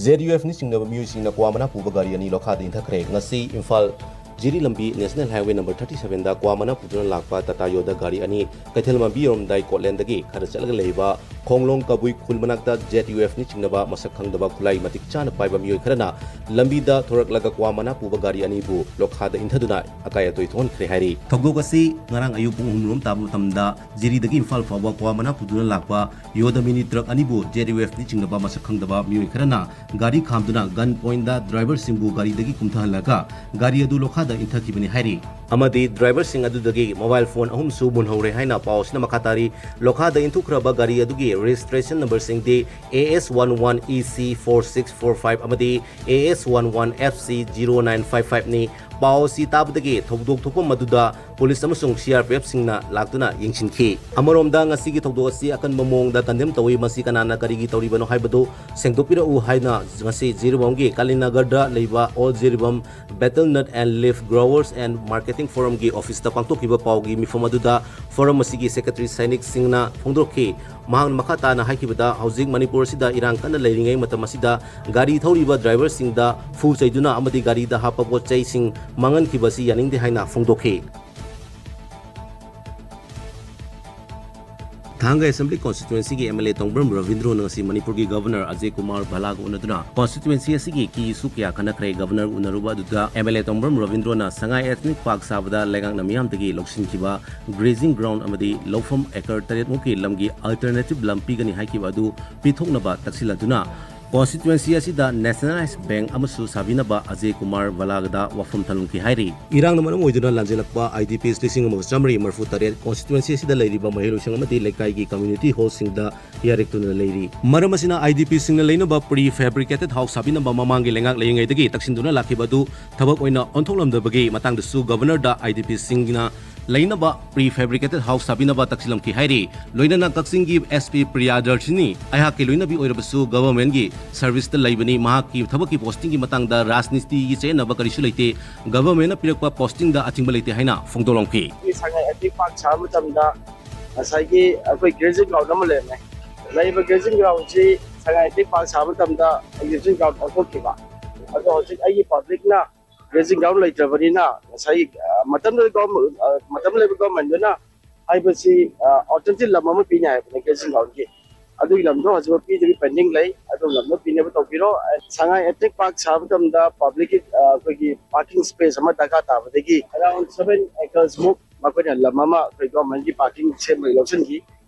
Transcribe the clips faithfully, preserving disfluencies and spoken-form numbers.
Z U ꯑꯦꯐꯅ ꯆꯤꯡꯅꯕ ꯃꯤꯑꯣꯏꯁꯤꯡꯅ ꯀ꯭ꯋꯥ ꯃꯅꯥ ꯄꯨꯕ ꯒꯥꯔꯤ ꯑꯅꯤ ꯂꯣꯈꯥꯗ ꯏꯟꯊꯈ꯭ꯔꯦ꯫ ꯉꯁꯤ ꯏꯝꯐꯥꯜ ꯖꯤꯔꯤ ꯂꯝꯕꯤ National Highway number thirty sevenꯗ ꯀ꯭ꯋꯥ ꯃꯅꯥ ꯄꯨꯗꯨꯅ ꯂꯥꯛꯄ ꯇꯥꯇꯥ ꯌꯣꯗ ꯒꯥꯔꯤ ꯑꯅꯤ ꯀꯩꯊꯦꯜ ꯃꯥꯟꯕꯤ ꯌꯧꯔꯝꯗꯥꯏ ꯀꯣꯠꯂꯦꯟꯗꯒꯤ ꯈꯔ ꯆꯠꯂꯒ ꯂꯩꯕ ꯈꯣꯡꯂꯣꯡ ꯀꯕꯨꯏ ꯈꯨꯜ ꯃꯅꯥꯛꯇ ꯖꯦꯠ ꯌꯨ ꯑꯦꯐꯅ ꯆꯤꯡꯅꯕ ꯃꯁꯛ ꯈꯪꯗꯕ ꯈꯨꯠꯂꯥꯏ ꯃꯇꯤꯛ ꯆꯥꯅ ꯄꯥꯏꯕ ꯃꯤꯑꯣꯏ ꯈꯔꯅ ꯂꯝꯕꯤꯗ ꯊꯣꯔꯛꯂꯒ ꯀ꯭ꯋꯥ ꯃꯅꯥ ꯄꯨꯕ ꯒꯥꯔꯤ ꯑꯅꯤꯕꯨ ꯂꯣꯈꯥꯗ ꯏꯟꯊꯗꯨꯅ ꯑꯀꯥꯏ ꯑꯇꯣꯏ ꯊꯣꯛꯍꯟꯈ꯭ꯔꯦ ꯍꯥꯏꯔꯤ꯫ ꯊꯧꯗꯣꯛ ꯑꯁꯤ ꯉꯔꯥꯡ ꯑꯌꯨꯛ ꯄꯨꯡ ꯑꯍꯨꯝ ꯔꯣꯝ ꯇꯥꯕ ꯃꯇꯝꯗ ꯖꯤꯔꯤꯗꯒꯤ ꯏꯝꯐꯥꯜ ꯐꯥꯎꯕ ꯀ꯭ꯋꯥ ꯃꯅꯥ ꯄꯨꯗꯨꯅ ꯂꯥꯛꯄ ꯌꯣꯗ ꯃꯤꯅꯤ ꯇ꯭ꯔꯛ ꯑꯅꯤꯕꯨ ꯖꯦꯠ ꯌꯨ ꯑꯦꯐꯅ ꯆꯤꯡꯅꯕ ꯃꯁꯛ ꯈꯪꯗꯕ ꯃꯤꯑꯣꯏ ꯈꯔꯅ ꯒꯥꯔꯤ ꯈꯥꯝꯗꯨꯅ ꯒꯟ ꯄꯣꯏꯟꯗ ꯗ꯭ꯔꯥꯏꯚꯔꯁꯤꯡꯕꯨ ꯒꯥꯔꯤꯗꯒꯤ ꯀꯨꯝꯊꯍꯜꯂꯒ ꯒꯥꯔꯤ ꯑꯗꯨ ꯂꯣꯈꯥꯗ ꯏꯟꯊꯈꯤꯕꯅꯤ ꯍꯥꯏꯔꯤ꯫ ꯑꯃꯗꯤ ꯗ꯭ꯔꯥꯏꯚꯔꯁꯤꯡ ꯑꯗꯨꯗꯒꯤ ꯃꯣꯕꯥꯏꯜ ꯐꯣꯟ ꯑꯍꯨꯝꯁꯨ ꯃꯨꯟꯍꯧꯔꯦ ꯍꯥꯏꯅ ꯄꯥꯎ ꯑꯁꯤꯅ ꯃꯈꯥ ꯇꯥꯔꯤ꯫ ꯂꯣꯈꯥꯗ ꯏꯟꯊꯨꯈ꯭ꯔꯕ ꯒꯥꯔꯤ ꯑꯗꯨꯒꯤ registration numberꯁꯤꯡꯗꯤ A S one one E C four six four five ꯑꯃꯗꯤ A S one one F C zero nine five fiveꯅꯤ꯫ ꯄꯥꯎ ꯑꯁꯤ ꯇꯥꯕꯗꯒꯤ ꯊꯧꯗꯣꯛ ꯊꯣꯛꯐꯝ ꯑꯗꯨꯗ ꯄꯨꯂꯤꯁ ꯑꯃꯁꯨꯡ C R P Fꯁꯤꯡꯅ ꯂꯥꯛꯇꯨꯅ ꯌꯦꯡꯁꯤꯟꯈꯤ꯫ ꯑꯃꯔꯣꯝꯗ ꯉꯁꯤꯒꯤ ꯊꯧꯗꯣꯛ ꯑꯁꯤ ꯑꯀꯟꯕ ꯃꯑꯣꯡꯗ condemn ꯇꯧꯏ꯫ ꯃꯁꯤ ꯀꯅꯥꯅ ꯀꯔꯤꯒꯤ ꯇꯧꯔꯤꯕꯅꯣ ꯍꯥꯏꯕꯗꯨ ꯁꯦꯡꯗꯣꯛꯄꯤꯔꯛꯎ ꯍꯥꯏꯅ ꯉꯁꯤ ꯖꯤꯔꯤꯕꯥꯝꯒꯤ ꯀꯥꯂꯤꯅꯒꯔꯗ ꯂꯩꯕ All Jiribam Betel Nut and Leaf Growers and Marketing Forumꯒꯤ officeꯇ ꯄꯥꯡꯊꯣꯛꯈꯤꯕ ꯄꯥꯎꯒꯤ ꯃꯤꯐꯝ ꯑꯗꯨꯗ forum ꯑꯁꯤꯒꯤ secretary ꯁꯥꯏꯅꯤꯛ ꯁꯤꯡꯅ ꯐꯣꯡꯗꯣꯛꯈꯤ꯫ ꯃꯍꯥꯛꯅ ꯃꯈꯥ ꯇꯥꯅ ꯍꯥꯏꯈꯤꯕꯗ, ꯍꯧꯖꯤꯛ ꯃꯅꯤꯄꯨꯔ ꯑꯁꯤꯗ ꯏꯔꯥꯡ ꯀꯟꯅ ꯂꯩꯔꯤꯉꯩ ꯃꯇꯝ ꯑꯁꯤꯗ ꯒꯥꯔꯤ ꯊꯧꯔꯤꯕ ꯗ꯭ꯔꯥꯏꯚꯔꯁꯤꯡꯗ ꯐꯨ ꯆꯩꯗꯨꯅ ꯑꯃꯗꯤ ꯒꯥꯔꯤꯗ ꯍꯥꯞꯄ ꯄꯣꯠ ꯆꯩꯁꯤꯡ ꯃꯥꯡꯍꯟꯈꯤꯕ ꯑꯁꯤ ꯌꯥꯅꯤꯡꯗꯦ ꯍꯥꯏꯅ ꯐꯣꯡꯗꯣꯛꯈꯤ꯫ ꯊꯥꯡꯒ Assembly Constituencyꯒꯤ M L A ꯇꯣꯡꯕ꯭ꯔꯝ ꯔꯕꯤꯟꯗ꯭ꯔꯣꯅ ꯉꯁꯤ ꯃꯅꯤꯄꯨꯔꯒꯤ Governor ꯑꯖꯌ ꯀꯨꯃꯥꯔ ꯚꯜꯂꯥꯒ ꯎꯅꯗꯨꯅ constituency ꯑꯁꯤꯒꯤ key issue ꯀꯌꯥ ꯈꯟꯅꯈ꯭ꯔꯦ꯫ Governor ꯎꯅꯔꯨꯕ ꯑꯗꯨꯗ M L A Tongbram ꯔꯕꯤꯟꯗ꯭ꯔꯣꯅ Sangai Ethnic Park ꯁꯥꯕꯗ ꯂꯩꯉꯥꯛꯅ ꯃꯤꯌꯥꯝꯗꯒꯤ ꯂꯧꯁꯤꯟꯈꯤꯕ grazing ground ꯑꯃꯗꯤ ꯂꯧꯐꯝ acre ꯇꯔꯦꯠ ꯃꯨꯛꯀꯤ ꯂꯝꯒꯤ alternative ꯂꯝ ꯄꯤꯒꯅꯤ ꯍꯥꯏꯈꯤꯕ ꯑꯗꯨ ꯄꯤꯊꯣꯛꯅꯕ ꯇꯛꯁꯤꯜꯂꯗꯨꯅ, constituency ꯑꯁꯤꯗ nationalized bank ꯑꯃꯁꯨ ꯁꯥꯕꯤꯅꯕ ꯑꯖꯌ ꯀꯨꯃꯥꯔ ꯚꯜꯂꯥꯒꯗ ꯋꯥꯐꯝ ꯊꯝꯂꯝꯈꯤ ꯍꯥꯏꯔꯤ꯫ ꯏꯔꯥꯡꯅ ꯃꯔꯝ ꯑꯣꯏꯗꯨꯅ ꯂꯥꯟꯖꯦꯜꯂꯛꯄ I D Ps ꯂꯤꯁꯤꯡ ꯑꯃꯒ ꯆꯥꯃꯔꯤ ꯃꯔꯤꯐꯨ ꯇꯔꯦꯠ constituency ꯑꯁꯤꯗ ꯂꯩꯔꯤꯕ ꯃꯍꯩꯔꯣꯏꯁꯪ ꯑꯃꯗꯤ ꯂꯩꯀꯥꯏꯒꯤ community hallꯁꯤꯡꯗ ꯌꯥꯔꯦꯛꯇꯨꯅ ꯂꯩꯔꯤ꯫ ꯃꯔꯝ ꯑꯁꯤꯅ I D Pꯁꯤꯡꯅ ꯂꯩꯅꯕ prefabricated house ꯁꯥꯕꯤꯅꯕ ꯃꯃꯥꯡꯒꯤ ꯂꯩꯉꯥꯛ ꯂꯩꯔꯤꯉꯩꯗꯒꯤ ꯇꯛꯁꯤꯟꯗꯨꯅ ꯂꯥꯛꯈꯤꯕ ꯑꯗꯨ ꯊꯕꯛ ꯑꯣꯏꯅ ꯑꯣꯟꯊꯣꯛꯂꯝꯗꯕꯒꯤ ꯃꯇꯥꯡꯗꯁꯨ Governorꯗ I D Pꯁꯤꯡꯅ ꯂꯩꯅꯕ prefabricated house ꯁꯥꯕꯤꯅꯕ ꯇꯛꯁꯤꯜꯂꯝꯈꯤ ꯍꯥꯏꯔꯤ꯫ ꯂꯣꯏꯅꯅ ꯀꯛꯆꯤꯡꯒꯤ S P ꯄ꯭ꯔꯤꯌꯥꯗꯔꯁꯤꯅꯤ ꯑꯩꯍꯥꯛꯀꯤ ꯂꯣꯏꯅꯕꯤ ꯑꯣꯏꯔꯕꯁꯨ governmentꯀꯤ serviceꯇ ꯂꯩꯕꯅꯤ꯫ ꯃꯍꯥꯛꯀꯤ ꯊꯕꯛꯀꯤ postingꯒꯤ ꯃꯇꯥꯡꯗ ꯔꯥꯖꯅꯤꯇꯤꯒꯤ ꯆꯌꯦꯠꯅꯕ ꯀꯔꯤꯁꯨ ꯂꯩꯇꯦ꯫ Governmentꯅ ꯄꯤꯔꯛꯄ postingꯗ ꯑꯊꯤꯡꯕ ꯂꯩꯇꯦ ꯍꯥꯏꯅ ꯐꯣꯡꯗꯣꯛꯂꯝꯈꯤ꯫ ꯑꯩꯈꯣꯏ ꯁꯉꯥꯏ Ethnic Park ꯁꯥꯕ ꯃꯇꯝꯗ ꯉꯁꯥꯏꯒꯤ ꯑꯩꯈꯣꯏ grazing ground ꯑꯃ ꯂꯩꯔꯝꯃꯦ꯫ ꯂꯩꯔꯤꯕ grazing groundꯁꯤ ꯁꯉꯥꯏ ꯇꯦꯛ ꯄꯥꯛ ꯁꯥꯕ ꯃꯇꯝꯗ ꯑꯦꯛꯖꯤꯁꯇꯤꯡ ꯒ꯭ꯔꯥꯎꯟ ꯑꯣꯟꯊꯣꯛꯈꯤꯕ꯫ ꯑꯗꯣ ꯍꯧꯖꯤꯛ ꯑꯩꯒꯤ ꯄꯕ꯭ꯂꯤꯛꯅ ꯒ꯭ꯔꯦꯖꯤꯡ ꯒ꯭ꯔꯥꯎꯟ ꯂꯩꯇ꯭ꯔꯕꯅꯤꯅ ꯉꯁꯥꯏ, ꯑ, ꯃꯇꯝꯗꯨꯗ ꯒꯣꯔꯃꯦꯟ, ꯑ, ꯃꯇꯝ ꯂꯩꯕ ꯒꯣꯔꯃꯦꯟꯗꯨꯅ ꯍꯥꯏꯕꯁꯤ, ꯑ, ꯑꯜꯇꯔꯅꯦꯇꯤꯚ ꯂꯝ ꯑꯃ ꯄꯤꯅꯤ ꯍꯥꯏꯕꯅꯤ ꯒ꯭ꯔꯦꯖꯤꯡ ꯒ꯭ꯔꯥꯎꯟꯒꯤ꯫ ꯑꯗꯨꯒꯤ ꯂꯝꯗꯣ ꯍꯧꯖꯤꯛꯐꯥꯎ ꯄꯤꯗꯕꯤ ꯄꯦꯟꯗꯤꯡ ꯂꯩ꯫ ꯑꯗꯨ ꯂꯝꯗꯣ ꯄꯤꯅꯕ ꯇꯧꯕꯤꯔꯣ꯫ ꯑ, ꯁꯉꯥꯏ ꯇꯦꯛ ꯄꯥꯛ ꯁꯥꯕ ꯃꯇꯝꯗ ꯄꯕ꯭ꯂꯤꯛꯀꯤ, ꯑ, ꯑꯩꯈꯣꯏꯒꯤ ꯄꯥꯔꯀꯤꯡ ꯁ꯭ꯄꯦꯁ ꯑꯃ ꯗꯔꯀꯥꯔ ꯇꯥꯕꯗꯒꯤ ꯑꯦꯔꯥꯎꯟ ꯁꯚꯦꯟ ꯑꯦꯀꯔꯁ ꯃꯨꯛ ꯃꯈꯣꯏꯅ ꯂꯝ ꯑꯃ ꯑꯩꯈꯣꯏ ꯒꯣꯔꯃꯦꯟꯒꯤ ꯄꯥꯔꯀꯤꯡ ꯁꯦꯝꯕꯒꯤ ꯂꯧꯁꯤꯟꯈꯤ꯫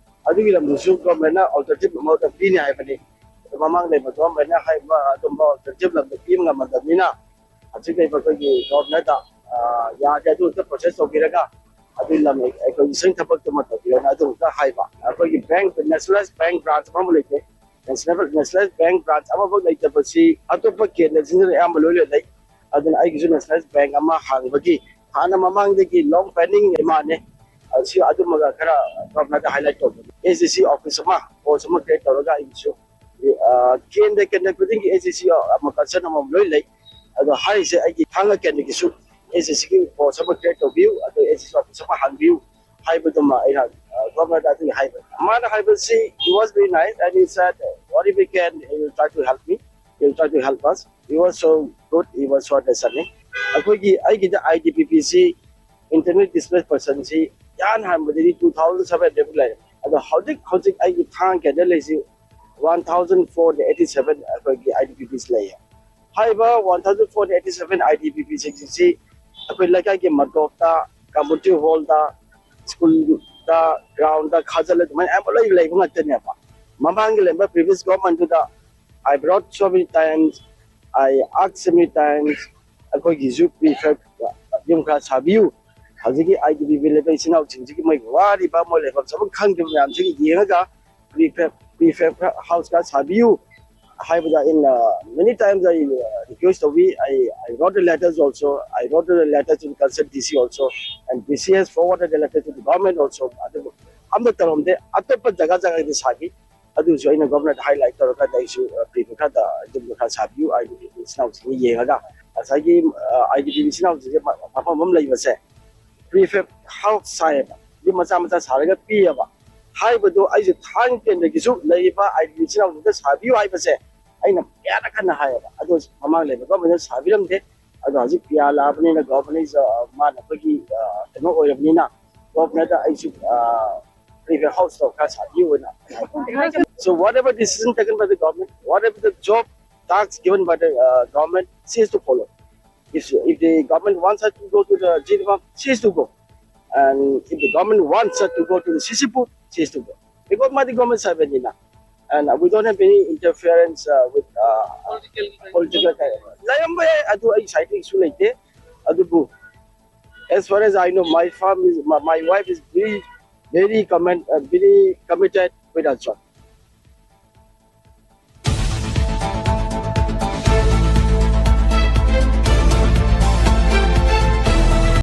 ꯑꯗꯨꯒꯤ ꯂꯝꯗꯨꯁꯨ ꯒꯣꯔꯃꯦꯟꯅ ꯑꯜꯇꯔꯅꯦꯇꯤꯚ ꯑꯃ ꯄꯤꯅꯤ ꯍꯥꯏꯕꯅꯤ꯫ ꯑꯗꯨ ꯃꯃꯥꯡ ꯂꯩꯕ ꯒꯣꯔꯃꯦꯟꯅ ꯍꯥꯏꯕ ꯑꯗꯨꯝꯕ ꯑꯜꯇꯔꯅꯦꯇꯤꯚ ꯂꯝꯗꯣ ꯄꯤꯕ ꯉꯝꯃꯗꯕꯅꯤꯅ ꯍꯧꯖꯤꯛ ꯂꯩꯕ ꯑꯩꯈꯣꯏꯒꯤ ꯒꯣꯔꯃꯦꯟꯗ, ꯑ, ꯌꯥꯔꯗꯤ ꯑꯗꯨ ꯑꯝꯇ ꯄ꯭ꯔꯣꯁꯦꯁ ꯇꯧꯕꯤꯔꯒ ꯑꯗꯨꯒꯤ ꯂꯝ ꯑꯩꯈꯣꯏꯒꯤ ꯁꯪ ꯊꯕꯛꯇꯨꯃ ꯇꯧꯕꯤꯔꯣꯅ ꯑꯗꯨ ꯑꯝꯇ ꯍꯥꯏꯕ꯫ ꯑꯩꯈꯣꯏꯒꯤ ꯕꯦꯡꯛ, ꯅꯦꯁꯅꯦꯂꯥꯏꯁ ꯕꯦꯡꯛ ꯕ꯭ꯔꯥꯟꯁ ꯑꯃ ꯂꯩꯇꯦ꯫ ꯅꯦꯁꯅꯦꯜ, ꯅꯦꯁꯅꯦꯂꯥꯏꯁ ꯕꯦꯡꯛ ꯕ꯭ꯔꯥꯟꯁ ꯑꯃꯐꯥꯎ ꯂꯩꯇꯕꯁꯤ ꯑꯇꯣꯞꯄ ꯀꯦꯟꯗ꯭ꯔꯁꯤꯡꯗꯅ ꯑꯌꯥꯝꯕ ꯂꯣꯏ ꯂꯣꯏ ꯂꯩ꯫ ꯑꯗꯨꯅ ꯑꯩꯒꯤꯁꯨ ꯅꯦꯁꯅꯦꯂꯥꯏꯁ ꯕꯦꯡꯛ ꯑꯃ ꯍꯥꯡꯕꯒꯤ ꯍꯥꯟꯅ ꯃꯃꯥꯡꯗꯒꯤ ꯂꯣꯡ ꯄꯦꯟꯗꯤꯡ ꯗꯤꯃꯥꯟꯅꯦ꯫ ꯑꯁꯤ ꯑꯗꯨꯃꯒ ꯈꯔ ꯒꯣꯔꯃꯦꯟꯗ ꯍꯥꯏꯂꯥꯏꯠ ꯇꯧꯕꯅꯤ꯫ ꯑꯦꯁ ꯗꯤ ꯁꯤ ꯑꯣꯐꯤꯁ ꯑꯃ, ꯄꯣꯁ ꯑꯃ ꯀ꯭ꯔꯤꯌꯦꯠ ꯇꯧꯔꯒ ꯑꯩꯒꯤꯁꯨ, ꯑ, ꯀꯦꯟꯗ꯭ꯔ, ꯀꯦꯟꯗ꯭ꯔ ꯈꯨꯗꯤꯡꯒꯤ ꯑꯦꯁ ꯗꯤ ꯁꯤ ꯑꯃ, ꯀꯟꯁꯔꯟ ꯑꯃꯃꯝ ꯂꯣꯏ ꯂꯩ꯫ ꯑꯗꯣ ꯍꯥꯏꯔꯤꯁꯦ ꯑꯩꯒꯤ ꯊꯥꯡꯒ ꯀꯦꯟꯗ꯭ꯔꯒꯤꯁꯨ ꯑꯦꯁ ꯗꯤ ꯁꯤꯒꯤ ꯄꯣꯁ ꯑꯃ ꯀ꯭ꯔꯤꯌꯦꯠ ꯇꯧꯕꯤꯌꯨ, ꯑꯗꯣ ꯑꯦꯁ ꯗꯤ ꯁꯤ ꯑꯣꯐꯤꯁ ꯑꯃ ꯍꯥꯡꯕꯤꯌꯨ ꯍꯥꯏꯕꯗꯨꯃ ꯑꯩꯅ, ꯑ, ꯒꯣꯔꯃꯦꯟꯗ ꯑꯗꯨꯒꯤ ꯍꯥꯏꯕ꯫ ꯃꯥꯅ ꯍꯥꯏꯕꯁꯤ, he was very nice and he said, "What if we can, he will try to help me, he will try to help us." He was so good, he was so understanding. ꯑꯩꯈꯣꯏꯒꯤ, ꯑꯩꯒꯤꯗ I D P ꯄꯤꯁꯤ, internal displace ꯄꯔꯁꯟꯁꯤ, ꯏꯍꯥꯟ ꯍꯥꯟꯕꯗꯗꯤ two thousand seven hundred ꯂꯩꯔꯦ꯫ ꯑꯗꯣ ꯍꯧꯖꯤꯛ, ꯍꯧꯖꯤꯛ ꯑꯩꯒꯤ ꯊꯥꯡ ꯀꯦꯟꯗ꯭ꯔ ꯂꯩꯁꯤ one thousand four hundred eighty seven ꯑꯩꯈꯣꯏꯒꯤ ꯑꯥꯏ ꯗꯤ ꯄꯤ ꯄꯤꯁꯤ ꯂꯩꯌꯦ꯫ ꯍꯥꯏꯔꯤꯕ one thousand four hundred eighty seven I D ꯄꯤ ꯄꯤꯁꯤꯡꯁꯤ ꯑꯩꯈꯣꯏ ꯂꯩꯀꯥꯏꯒꯤ ꯃꯟꯗꯣꯞꯇ, ꯀꯝꯃ꯭ꯌꯨꯅꯤꯇꯤ ꯍꯣꯜꯗ, ꯁ꯭ꯀꯨꯜꯗ, ꯒ꯭ꯔꯥꯎꯟꯗ ꯈꯥꯖꯤꯜꯂ ꯑꯗꯨꯃꯥꯏꯅ ꯑꯌꯥꯝꯕ ꯂꯣꯏ ꯂꯩꯕ ꯉꯥꯛꯇꯅꯦꯕ꯫ ꯃꯃꯥꯡꯒꯤ ꯂꯩꯔꯝꯕ previous governmentꯗꯨꯗ I brought so many times, I asked so many times, ꯑꯩꯈꯣꯏꯒꯤꯁꯨ ꯄ꯭ꯔꯤꯐꯦꯕ ꯌꯨꯝ ꯈꯔ ꯁꯥꯕꯤꯌꯨ, ꯍꯧꯖꯤꯛꯀꯤ ꯑꯥꯏ ꯗꯤ ꯄꯤ ꯄꯤ ꯂꯩꯕ ꯏꯆꯤꯟ ꯏꯅꯥꯎꯁꯤꯡꯁꯤꯒꯤ ꯃꯣꯏ ꯋꯥꯔꯤꯕ, ꯃꯣꯏ ꯂꯩꯐꯝ ꯆꯥꯐꯝ ꯈꯪꯗ꯭ꯔꯤꯕ ꯃꯌꯥꯝꯁꯤꯒꯤ ꯌꯦꯡꯉꯒ ꯄ꯭ꯔꯤꯐꯦꯕ, ꯄ꯭ꯔꯤꯐꯦꯕ ꯈꯔ ꯍꯥꯎꯁ ꯈꯔ ꯁꯥꯕꯤꯌꯨ ꯍꯥꯏꯕꯗ ꯑꯩꯅ many times I, uh, request ꯇꯧꯏ꯫ I, I wrote the letters also, I wrote the letter to the concerned D C also, and D C has forwarded the letter to the government also. ꯑꯗꯨꯕꯨ ꯑꯝꯇ ꯇꯧꯔꯝꯗꯦ꯫ ꯑꯇꯣꯞꯄ ꯖꯒꯥ ꯖꯒꯥꯗꯤ ꯁꯥꯈꯤ꯫ ꯑꯗꯨꯁꯨ ꯑꯩꯅ ꯒꯣꯔꯃꯦꯟꯗ highlight ꯇꯧꯔꯀꯥꯟꯗ ꯑꯩꯁꯨ, ꯑ, ꯄ꯭ꯔꯤꯐꯦꯕ ꯈꯔꯗ ꯌꯨꯝꯗ ꯈꯔ ꯁꯥꯕꯤꯌꯨ, ꯑꯥꯏ ꯗꯤ ꯄꯤ ꯄꯤ ꯏꯆꯤꯟ ꯏꯅꯥꯎꯁꯤꯡꯅ ꯌꯦꯡꯉꯒ ꯉꯁꯥꯏꯒꯤ, ꯑ, ꯑꯥꯏ ꯗꯤ ꯄꯤ ꯄꯤ ꯏꯆꯤꯟ ꯏꯅꯥꯎꯁꯤꯡꯁꯦ ꯃ-, ꯃꯐꯝ ꯑꯃ ꯂꯩꯕꯁꯦ ꯄ꯭ꯔꯤꯐꯦꯕ ꯍꯥꯎꯁ ꯁꯥꯏꯌꯦꯕ, ꯌꯨꯝ ꯃꯆꯥ ꯃꯆꯥ ꯁꯥꯔꯒ ꯄꯤꯌꯦꯕ꯫ ꯍꯥꯏꯕꯗꯣ ꯑꯩꯁꯦ ꯊꯥꯡ ꯀꯦꯟꯗ꯭ꯔꯒꯤꯁꯨ ꯂꯩꯔꯤꯕ ꯑꯩꯒꯤ ꯏꯆꯤꯟ ꯏꯅꯥꯎꯁꯤꯡꯗ ꯁꯥꯕꯤꯌꯨ ꯍꯥꯏꯕꯁꯦ ꯑꯩꯅ ꯀꯌꯥꯔꯛ ꯍꯟꯅ ꯍꯥꯏꯌꯦꯕ꯫ ꯑꯗꯣ ꯃꯃꯥꯡ ꯂꯩꯕ ꯒꯣꯔꯃꯦꯟꯅ ꯁꯥꯕꯤꯔꯝꯗꯦ꯫ ꯑꯗꯣ ꯍꯧꯖꯤꯛ ꯄꯤꯌꯥ ꯂꯥꯛꯑꯕꯅꯤꯅ, ꯒꯣꯔꯃꯦꯟꯅ ꯃꯥꯅ ꯑꯩꯈꯣꯏꯒꯤ ꯀꯩꯅꯣ ꯑꯣꯏꯔꯕꯅꯤꯅ, ꯒꯣꯔꯃꯦꯟꯗ ꯑꯩꯁꯨ ꯄ꯭ꯔꯤꯚꯤꯌꯁ ꯍꯥꯎꯁꯇꯣ ꯈꯔ ꯁꯥꯕꯤꯌꯨꯅ꯫ So whatever decision taken by the government, whatever the job tasks given by the uh, government, she has to follow. If, if the government wants her to go to the Jiribam, she has to go. And if the government wants her to go to the Sisipur, she has to go. Because ꯃꯥꯗꯤ government ꯁꯥꯔꯚꯦꯟꯅꯤꯅ꯫ And uh, we don't have any interference uh, with uh, political. ꯂꯩꯔꯝꯕ ꯌꯥꯏ, ꯑꯗꯨ ꯑꯩ ꯁꯥꯏꯠꯇꯒꯤꯁꯨ ꯂꯩꯇꯦ꯫ ꯑꯗꯨꯕꯨ as far as I know, my farm is, my, my wife is very, very, comment, uh, very committed with her job.